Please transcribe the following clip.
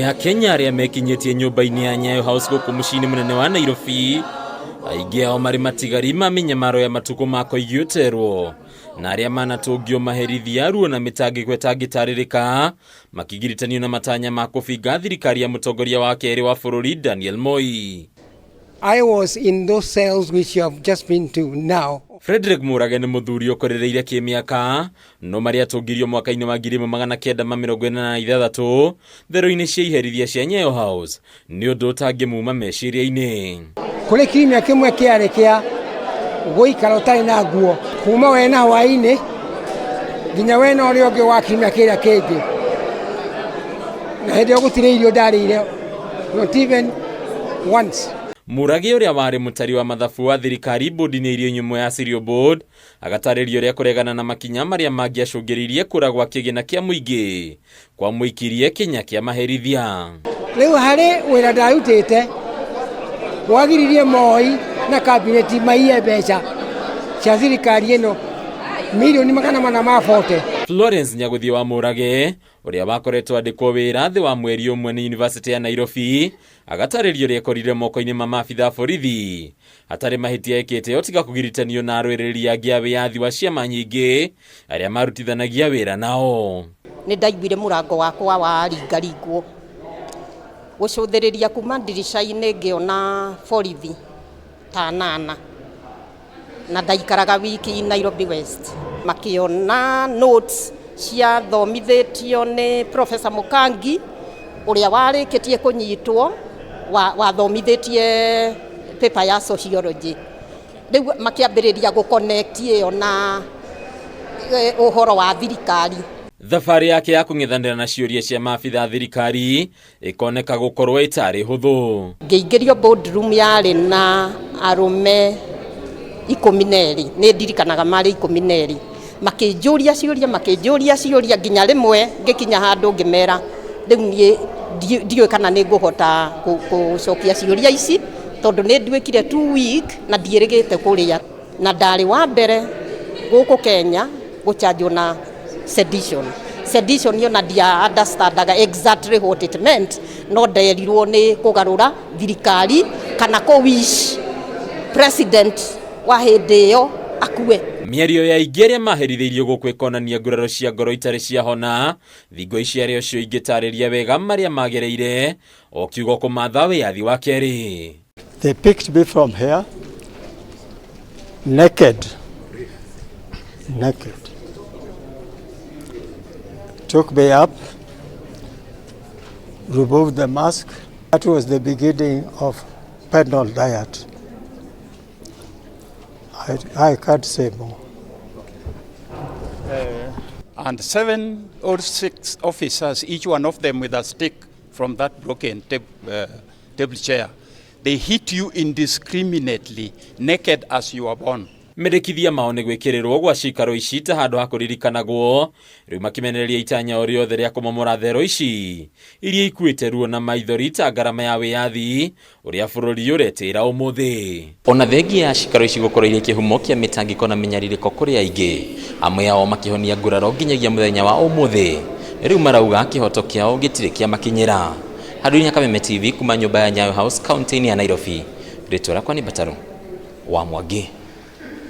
Harĩ Akenya arĩa mekinyĩtie nyũmba-inĩ ya Nyayo House gũkũ mũciĩ-inĩ mũnene wa Nairobi, aingĩ ao marĩ matigari ma mĩnyamaro ya matukũ ma koigi ũterwo na arĩa manatũngio maherithia ruo na mĩtangĩko ĩtangĩtarĩrĩka makĩgiritanio na matanya ma kũbinga thirikari ya mũtongoria wa kerĩ wa bũrũri Daniel Moi. I was in those cells which you have just been to now. Frederick Mũrage nĩ mũthuri ũkũrĩrĩire kĩmĩaka no marĩa atũngirio mwaka-inĩ wa 1986 thero-inĩ cia iherithia cia Nyayo House nĩ ũndũ ũtangĩmuma meciria-inĩ. Kũrĩ kiumia kĩmwe kĩarĩ kĩa gũikara ũtarĩ na nguo kuma wena hwaĩ-inĩ nginya wena ũrĩa ũngĩ wa kiumia kĩrĩa kĩngĩ, na hĩndĩ ĩyo gũtirĩ irio ndarĩire, not even once. Mũrage ũrĩa warĩ mũtari wa mathabu wa thirikari bodi-inĩ ya irio nyũmũ ya Cereal Board agatarĩria ũrĩa kũregana na makinya marĩa mangĩacũngĩrĩirie kũra gwa kĩgĩna kĩa mũingĩ kwa mũikirie kĩnya kĩa maherithia. Rĩu harĩ wĩra ndarutĩte wagiririe Moi na kabineti maiye mbeca cia thirikari ĩno milioni 440. Florence Nyagũthiĩ wa Mũrage ũrĩa wakoretwo andĩkwo wĩra thĩ wa mweri ũmwe nĩ University ya Nairobi agatarĩria ũrĩa ekorire moko-inĩ ma maabitha borithi hatarĩ mahĩtia ekĩte o tiga kũgiritanio na arũĩrĩri angĩ a wĩyathi wa ciama nyingĩ arĩa marutithanagia wĩra nao. Nĩ ndaiguire mũrango wakwa waringaringwo gũcũthĩrĩria kuma ndirica-inĩ ngĩona borithi ta nana, na ndaikaraga wiki Nairobi West, makĩona notes ciathomithĩtio nĩ Professor Mũkangi ũrĩa warĩkĩtie kũnyitwo, wathomithĩtie paper ya sociology. Rĩu makĩambĩrĩria gũ-connect ĩyo na ũhoro wa thirikari. Thabarĩ yake ya kũng'ethanĩra na ciũria cia maabitha thirikari ĩkoneka gũkorwo ĩtarĩ hũthũ. Ngĩingĩrio boardroom yarĩ na arũme 12, nĩ ndirikanaga marĩ 12, makĩnjũria ciũria, makĩnjũria ciũria nginya rĩmwe ngĩkinya handũ ngĩmera rĩu niĩ ndiũĩ kana nĩ ngũhota gũcokia ciũria ici tondũ nĩ nduĩkire too weak na ndiĩrĩgĩte kũrĩa, na ndarĩ wa mbere gũkũ Kenya gũchanjwo na sedition. Sedition yo na ndia understandaga exactly what it meant, no nderirwo nĩ kũgarũra thirikari kana kũ wish president wa hĩndĩ ĩyo akue. Mĩario ya aingĩ arĩa maherithĩirio gũkũ ĩkonania nguraro cia ngoro itarĩ ciahona thingo ici arĩa ũcio ingĩtarĩria wega marĩa magereire o kiugo kũmatha wĩyathi wa kerĩ. They picked me from here naked, naked, took me up, removed the mask. That was the beginning of penal diet. I can't say more. And 7 or 6 officers, each one of them with a stick from that broken table chair. They hit you indiscriminately, naked as you are born. Mendekithia mao nĩ gwĩkĩrĩrwo gwa cikaro ici ta handũ ha kũririkanagwo rĩu makĩmenereria itanya o rĩothe rĩa kũmomora thero ici iria ikuĩte ruo na maithori ta ngarama ya wĩyathi ũrĩa bũrũri ũretĩĩra ũmũthĩ. Ona thengia ya cikaro ici gũkorwo irĩ kĩhumo kĩa mĩtangĩko na mĩnyarirĩko kũrĩ aingĩ, amwe ao makĩhonia nguraro nginyagia mũthenya wa ũmũthĩ, rĩu marauga kĩhoto kĩao gĩtirĩ kĩamakinyĩra. Handũ-inĩ ha Kameme TV kuma nyũmba ya Nyayo House kaunti-inĩ ya Nairobi, rĩtwa rĩakwa nĩ Mbataru wa Mwangi.